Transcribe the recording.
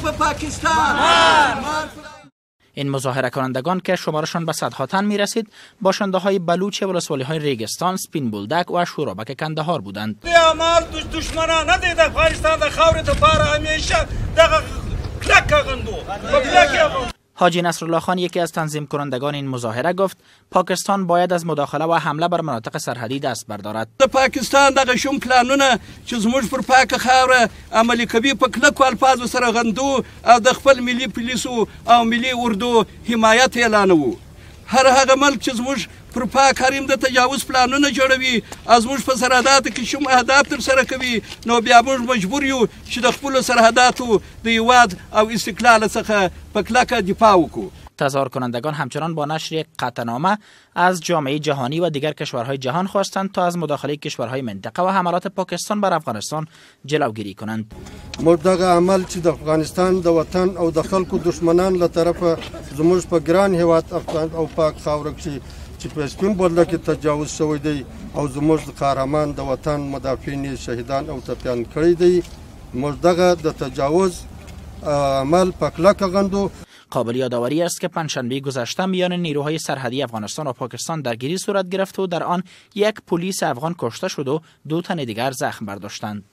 په پاکستان. این مظاهره کنندگان که شمارشان به صدها تن می رسید، باشنده های بلوچ ولسوالی های ریگستان، سپین بولدک و شورابک کندهار بودند. حاجی نصرالله خان، یکی از تنظیم کنندگان این مظاهره، گفت پاکستان باید از مداخله و حمله بر مناطق سرحدی دست بردارد. د پاکستان دغه شوم پلانونه چې زموږ پر پاکه خاوره عملي کوي په کلکو الفاظو سره غندو او د خپل ملي پولیسو او ملي اردو حمایت اعلانوو. هر هغه ملک چې زموږ پر پاک حریم د تجاوز پلانونه جوړوي او زموږ په سرحداتو کې شوم اهداف ترسره کوي، نو بیا موږ مجبور یو چې د خپلو سرحداتو د هیواد او استقلال څخه په کلکه دفاع وکړو. تظاهر کنندگان همچنان با نشر یک قطعنامه از جامعه جهانی و دیگر کشورهای جهان خواستند تا از مداخله کشورهای منطقه و حملات پاکستان بر افغانستان جلوگیری کنند. موږ دغه عمل چې د افغانستان د وطن او د خلکو دشمنان له طرفه زموږ په ګران هیواد افغان او پاک خاوره کښې چې په سپین بولدک کې تجاوز شوی دی او زموږ قهرمان د وطن مدافعین شهیدان او ټپیان کړی دی، موږ دغه د تجاوز عمل په کلکه غندو. قابل یادآوری است که پنجشنبه گذشته میان نیروهای سرحدی افغانستان و پاکستان درگیری صورت گرفت و در آن یک پلیس افغان کشته شد و 2 تن دیگر زخم برداشتند.